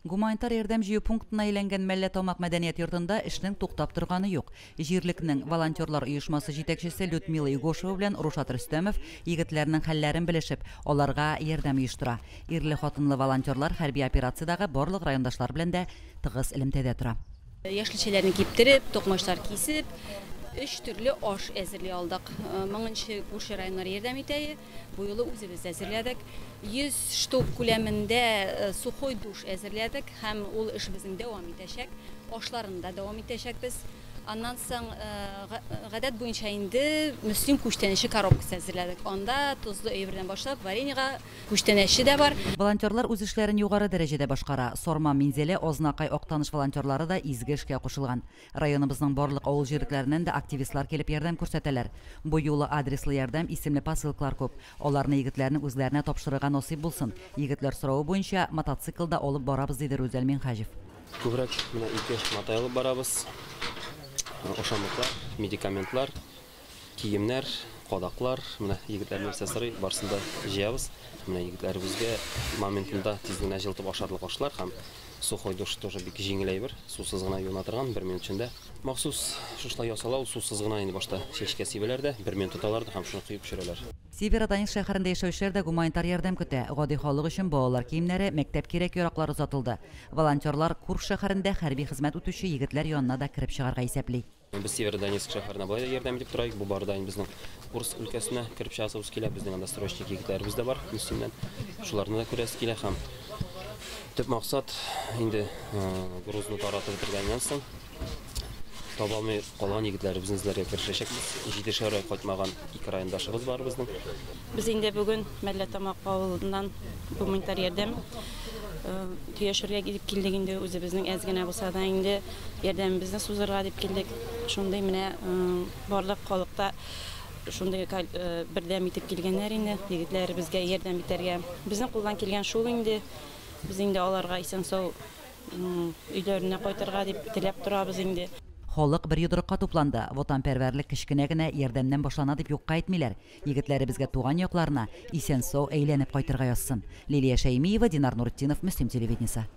Гуманитар ярдәм җыю пунктына әйләнгән Мәлләтамак мәдәният йортында эшнең туктап торганы юк. Җирлекнең волонтерлар оешмасы җитәкчесе Людмила Егошева белән Рушат Рөстәмов егетләрнең хәлләрен белешеп, аларга ярдәм оештыра. Ирле-хатынлы волонтерлар хәрби операциядәге барлык райондашлар белән дә тыгыз элемтәдә тора. Яшелчәләрне киптереп, токмачлар кисеп, 3 төрле аш әзерли алдык. Моңынчы күрше районнар ярдәм итә, бу юлы үзебез әзерләдек. 100 штук күләмендә сухой душ әзерләдек һәм ул эш безнең дәвам итәчәк. Ашларын да дәвам итәчәкбез. Аннан соң гадәт буенча инде Мөслим күчтәнәче коробкасы әзерләдек. Анда тозлы әйбердән башлап вареньега күчтәнәче дә бар. Волонтерлар үз эшләрен югары дәрәҗәдә башкара. Сарман, Минзәлә, Азнакай, Актаныш волонтерлары да изге эшкә кушылган. Районыбызның барлык авыл җирлекләреннән дә активистлар килеп ярдәм күрсәтәләр. Бу юлы адреслы ярдәм исемле посылкалар күп. Аларны егетләрнең үзләренә тапшырырга насыйп булсын. Егетләр соравы буенча мотоциклда алып барабыз, диде Рүзәл Минһаҗев. Күбрәк менә 2 мотай алып барабыз. Ашамлыклар, медикаментлар, киемнәр, кадаклар, менә егетләр нәрсә сорый, барысын да җыябыз. Менә егетләребезгә моментында тиз генә җылытып ашарлык ашлар һәм сухой душ тоже бик җиңел әйбер, сусыз гына юына торган 1 минут эчендә. Махсус шушылай ясала, ул сусыз гына инде башта чәчкә сибәләр дә, 1 минут тоталар да һәм шуны коеп төшерәләр. Северодонецк шәһәрендә яшәүчеләр дә гуманитар ярдәм көтә. Гади халык өчен балалар киемнәре, мәктәп кирәк-яраклары озатылды. Волонтерлар Курск шәһәрендә хәрби хезмәт үтүче егетләр янына да кереп чыгарга исәпли. Без Северодонецк шәһәренә болай да ярдәм итеп торайык. Бу барда инде безнең Курск өлкәсенә кереп чыгасыбыз килә. Безнең анда срочник егетләребез дә бар Мөслимнән. Шуларны да күрәсе килә һәм төп максат инде грузны таратып бетергәннән соң таба алмый калган егетләребезне эзләргә керешәчәкбез. 7 ай кайтмаган 2 райондашыбыз бар безнең. Без инде бүген Мәлләтамак авылыннан гуманитар ярдәм төяшергә килеп килдек инде, үзебезнең әз генә булса да инде ярдәмебезне сузырга дип килдек. Шундый менә барлык халыкта шундый бердәм итеп килгәннәр инде егетләребезгә ярдәм итәргә. Безнең кулдан килгән шул инде. Без инде аларга исән-сау өйләренә кайтырга дип теләп торабыз инде. Халык бер йодрыкка тупланды. Ватанпәрвәрлек кечкенә генә ярдәмнән башлана дип юкка әйтмиләр. Егетләребезгә туган якларына исән-сау әйләнеп кайтырга язсын. Лилия Шәймиева, Динар Нуртдинов, Мөслим телевидениесе.